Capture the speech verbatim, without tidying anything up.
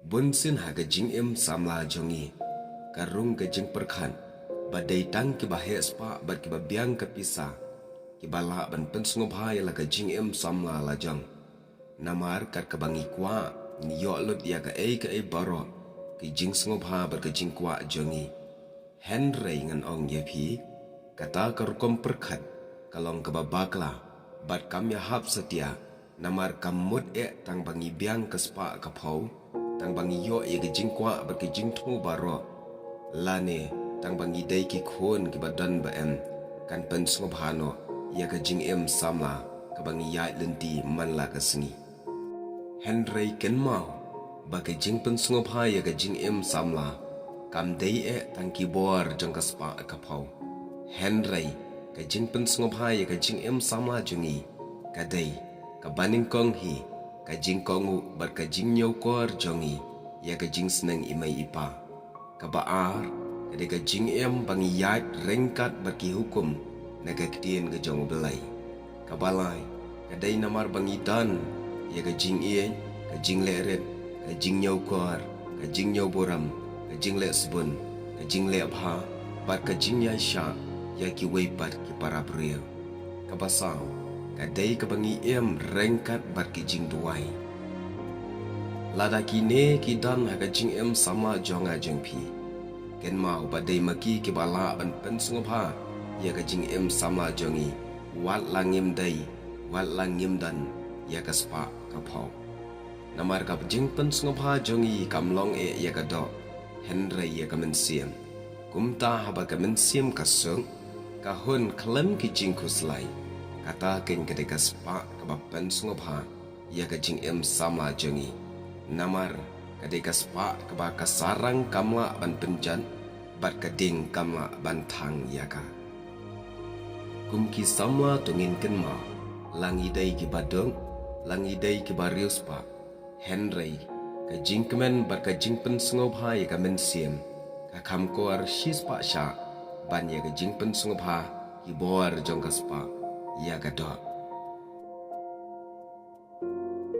Bunsien ha ka jingim samla jong ngi ka rung ka jingpyrkhat ba dei tang kiba heh spah bad kiba biang ka pisa kiba lah ban pynsngewbha ïa la ka jingim samla la jong. Namar kat kaba ngi kwah, ngi ïoh lut ïa kaei kaei baroh, ki jingsngewbha bad ka jingkwah jong ngi. Hynrei ngan ong ïa phi, kata ka rukom pyrkhat ka long kaba bakla bad kam ïahap satia, namar kam mut eh tang ba ngi biang ka spah ka phew, tang ba ngi ïoh ïa ka jingkwah bad ka jingthmu baroh, lane tang ba ngi dei ki khun kiba don ba em, kan pynsngewbha noh ïa ka jingim samla kaba ngi ïaid lynti man la ka sngi. Hynrei kynmaw ba ka jingpynsngewbha ïa ka jingim samla kam dei eh tang ki bor jong ka spah ka phew. Hynrei ka jingpynsngewbha ïa ka jingim samla jong ngi ka dei kaba nyngkong hi ka jingkohnguh bad ka jingñiewkor jong ngi ïa ka jingsneng i mei i pa. Kaba ar ka dei ka jingim ba ngi ïaid ryngkat bad ki hukum na ka ktien ka jong U Blei. Kaba lai ka dei namar ba ngi don ïa ka jingïeit, ka jingleh rit, ka jingñiewkor, ka jingñiewburom, ka jingleh sbun, ka jingleh bha bad ka jingïaishah ïa kiwei pat ki para briew. Kaba saw ka dei kaba ngi im ryngkat bad ki jingduwai. Lada kine ki don ha ka jingim samla jong nga jong phi, kynmaw ba dei ma ki kiba lah ban pynsngewbha ïa ka jingim samla jong ngi, wat la ngim dei, wat la ngim don ïa ka spah ka phew. Namar ka jingpynsngewbha jong ngi kam long eh ïa ka doh, hynrei ïa ka mynsiem. Kumta haba ka mynsiem ka suk, ka hun khlem ki jingkhuslai, kata keiñ ka dei ka spah kaba pynsngewbha ïa ka jingim samla jong ngi. Namar ka dei ka spah kaba ka sarang kam lah ban pynjot bad ka ding kam lah ban thang ïa ka. Kum ki samla to ngin kynmaw, la ngi dei kiba duk, la ngi dei kiba riewspah, hynrei ka jingkmen bad ka jingpynsngewbha ïa ka mynsiem ka kham kor shispah shah ban ïa ka jingpynsngewbha ki bor jong ka spah ïa ka doh.